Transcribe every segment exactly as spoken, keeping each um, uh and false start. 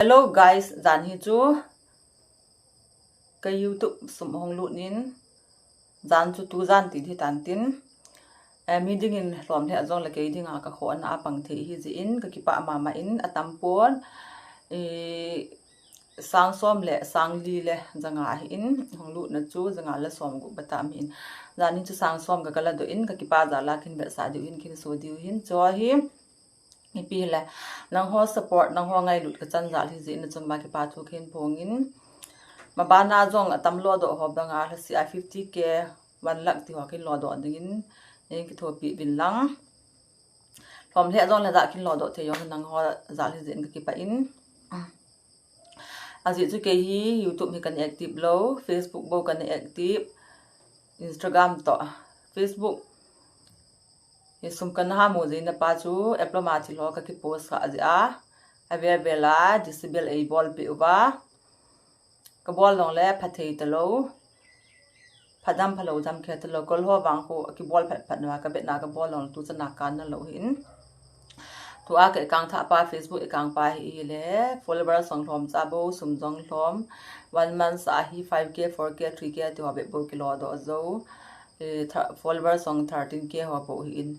Hello guys, jan hi chu ka YouTube sum hung lut in, jan chu tu jan ti hi tan tin. Eh, mi dingin lhom lheh jong le kei dinga ka khohna a pang thei hi jeh in ka kipah mama in, atam pon. Eh, sang som le sang li le janga hi in, hung lutna chu janga le som gup bata mi in. Jan hi chu sang som ka kala doh in, ka kipah jal a kin vetsah diu hin, kin so diu hin, chu hi. Ipi le, nangho support, nangho ngailut ka chan jal hi jeh in, nachung uva kipathu kahin phong in. Mabana jong atam lo doh ho banga, lhasetah a fifty K, one lakh ti ho kin lo doh dingin, nei kithopi uvin lang. Lhom lheh jong le ja kin lo doh thei jong nangho jal hi jeh in ka kipah in. Ajeh chu kei hi YouTube hi kana active lou, Facebook bou kana active, Instagram toh, Facebook. Hi sum kana ha mu jeh in apa chu, app lama thil ho ka kipost kha jeh a, avel vel a disable ei bol peh uva. Ka bol jong le pha thei talou. Pha dam pha lou dam khe talou, kol ho vang khu kibol phat phat uva, ka betna ka bol jong le tu chan a kana lou hin. Tua ka account thah pa, Facebook account pa hi le, followers jong lhom cha bou, sum jong lhom, one month a hi five K, four K, three K ti ho bep bou kilo doh jou. Eh, tha-, followers jong thirteen K ho bou hi in.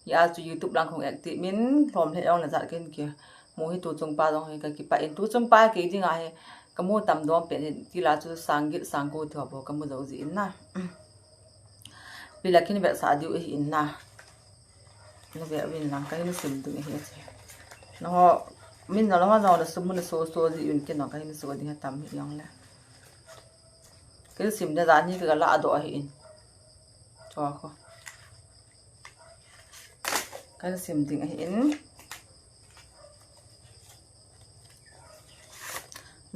Hia chu YouTube lang khong active min, lhom lheh jong le jat kin kimu hi, tu chung pa jong hi ka kipah in, tu chung pa kei dinga hi ka mu tam dom pen hi, ti la chu sang get sang ko ti ho bou ka mu jou jeh in na. Ipi le kin vetsah diu ahi in na. Na ve uvin lang, ka hin sim ding ahi che. Nangho, min nangho jong le sum mun so so jeh in kin jong ka hin so ding atam hi jong le. Kin sim ding jan hi ka la doh ahi in. Cho ko. Kan sim ding ahi in.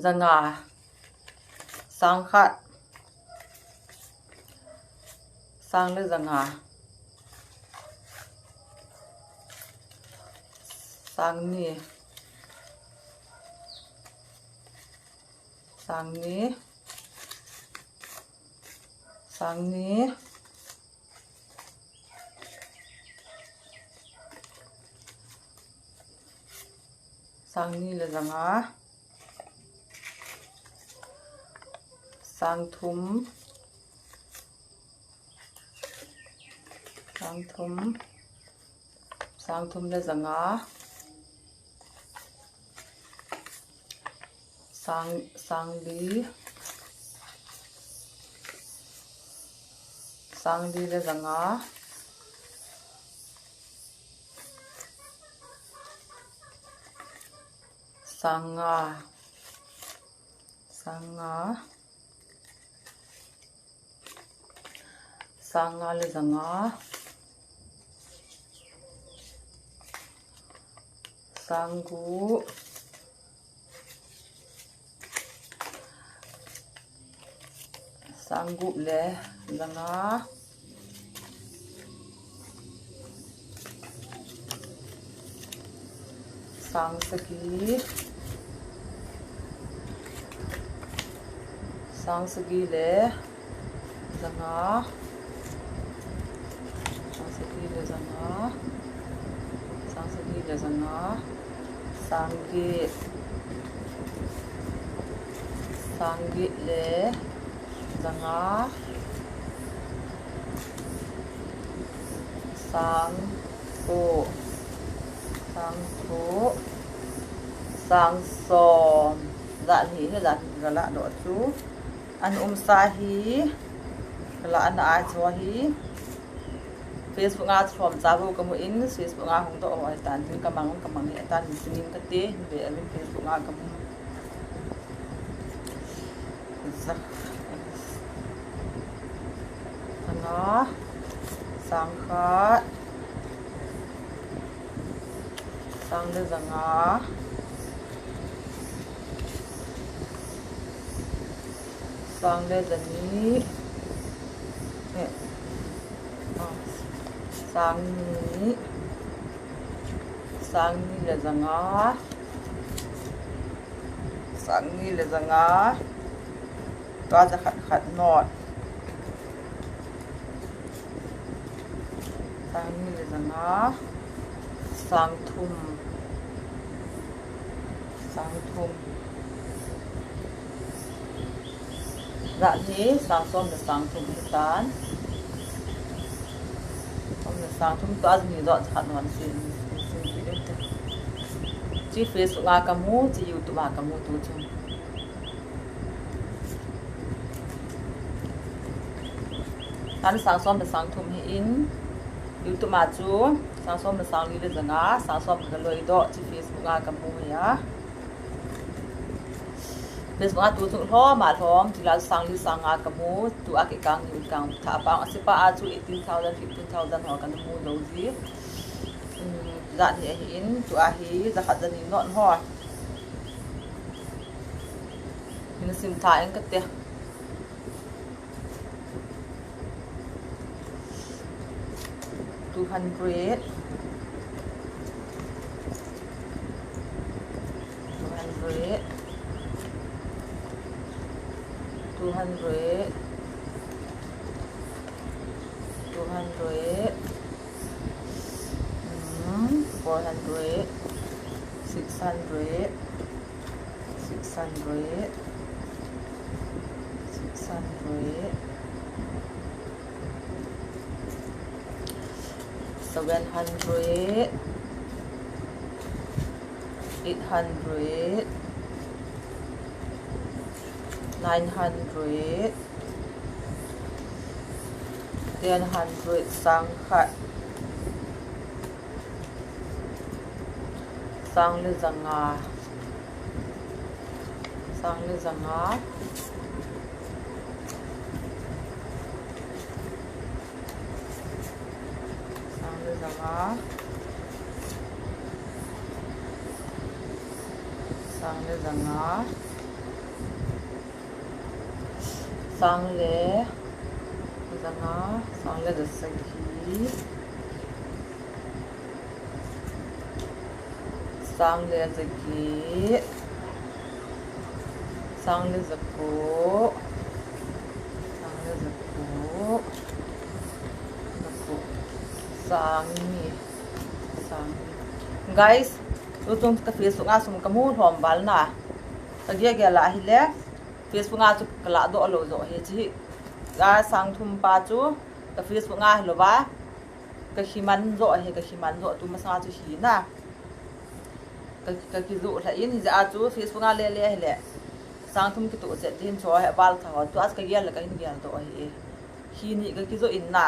Janga. Sang khat. Sang le janga. Sang ni. Sang ni. Sang ni. Sang ni le janga. Sang thum. Sang thum. Sang thum le janga. Sang, sang li. Sang li le janga. Sang nga. Sang nga. Sang nga le janga. Sang gup. Sang gup le janga. Sang sagi. Sang sagi le janga. Sang sagi le janga. Sang sagi le janga. Sang get. Sang get le janga. Sang ko. Sang ko. Sang som. Jat hi, hi jat hi ka la doh chu. An umsa hi. Ka la na a chu hi. Facebook a chu lhom cha bou ka mu in, Facebook a hung doh ho hi tan tin ka mang, ka mang hi tan tin ka te, ve avin Facebook a ka mu. Sang, sang nga, sang khat, sang le janga, sang le jani, eh, ah, sang ni, sang ni le janga. Sang ni le janga. Tua ja khat khat not. Sang ni le janga. Sang thum. Sang thum. Jat hi sang som le sang thum hitan. Som le sang thum toh ajing ni jat khat non sin, sin, sin kit inte. Chi Facebook a kamu, chi YouTube a kamu tu chu. Tan sang som le sang thum hi in, YouTube a chu sang som le sang li le janga, sang som ka loi doh, chi Facebook a kamu hi a. Facebook a tu chung lhom a lhom, ti la sang li sang nga kamu, tu a kikang ni kang tha pa, a sepa a chu eighteen thousand, fifteen thousand ho kana mu lou ji. Um, jat hi ahi in, tu a hi, jakhat jani non ho. Min sim tha in kate. Two hundred, two hundred, two hundred, two hundred, mm, four hundred, six hundred, six hundred, six hundred, seven hundred, eight hundred, nine hundred, ten hundred, sang khat, sang le janga, sang le janga, sang le janga, sang le janga, sang le janga, sang le jasagi, sang le jagi, sang le jako, sang le jako, jako, sang ni, sang ni. Guys, tuchung ka Facebook a sum kamu lhom val na. Ka gel gel a hile, Facebook a chu kala doh lou jo hi chi. Ka sang thum pa chu ka Facebook a hilouva, ka kiman jo hi, ka kiman jo tu masanga chu hi na. Ka, ka kijoh lha in, hijeh a chu Facebook a le le hile. Sang thum kitoh chet din chu hi val tha ho. Tu a ka gel le ka hin gel doh hi. Hi ni ka kijoh in na.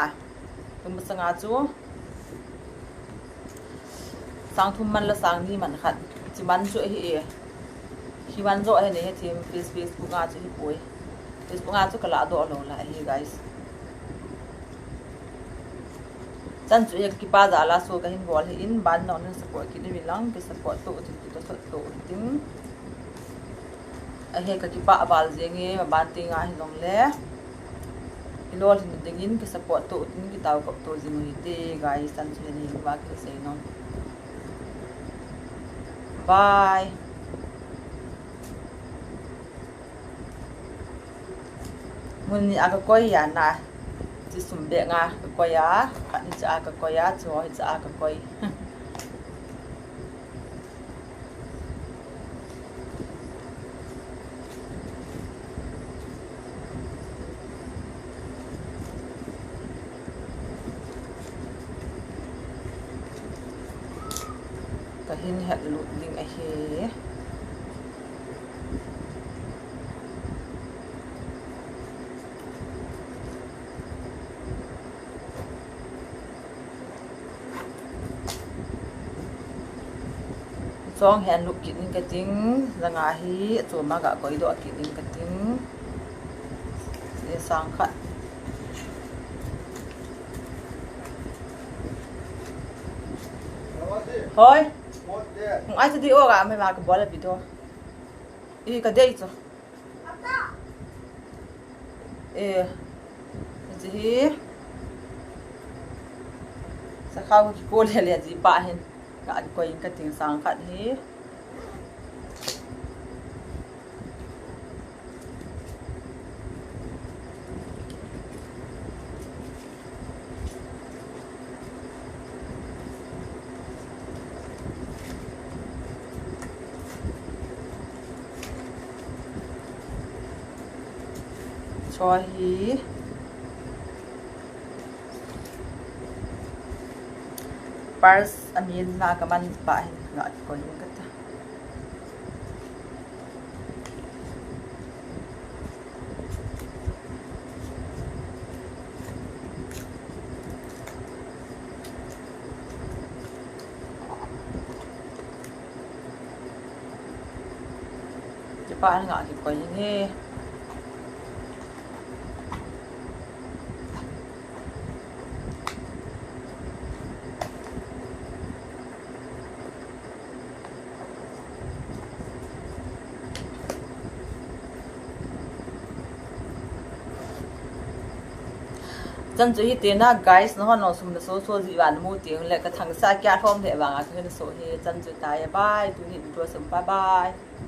Tu masanga chu. Sang thum man le sang ni man khat. Chi man chu ahi e. Hi man jo hi nei hi thim Face-, Facebook a chu hi poi. Facebook a chu kala doh lou la hi guys. Chan chu hi ka kipa jal a so ka hin bol hi in ban nong nin support kit uvin lang, ki support to tin, ki to sot to tin. Ahi ka kipah val jeng e, maban teng a hijongle. Hilolhin dingin ki support to tin, ki taokop to jing u hite, guys, chan chu hi ni va ki sei nom. Bye. Mun ni a ka koi a na. Chi sum beh nga ka koi a, khat ni cha ka koi a, chu hi cha ka koi. Ka hin het lut ding ahi. Chong hi an lup kit ning ka ting, janga hi, choma ga koi doh kit ning ka ting. Sang khat. Hoi. Hung ai chu di o ga, mai ma ka bol a video. I ka dei chu. E, hiche hi. Sakhao kiko lele ji pa hin. Ka an koi ka ting sang khat hi. Ko hi purse amin na kaman pa hin nga kikoi in kata. Kipa nga kikoi in he. Chan chu hiti na guys, nahon sum naso so ji vang namu teng le kathangsa kia thom the vang a kahin so hi chan chu tai bye, tuni video sum bye bye.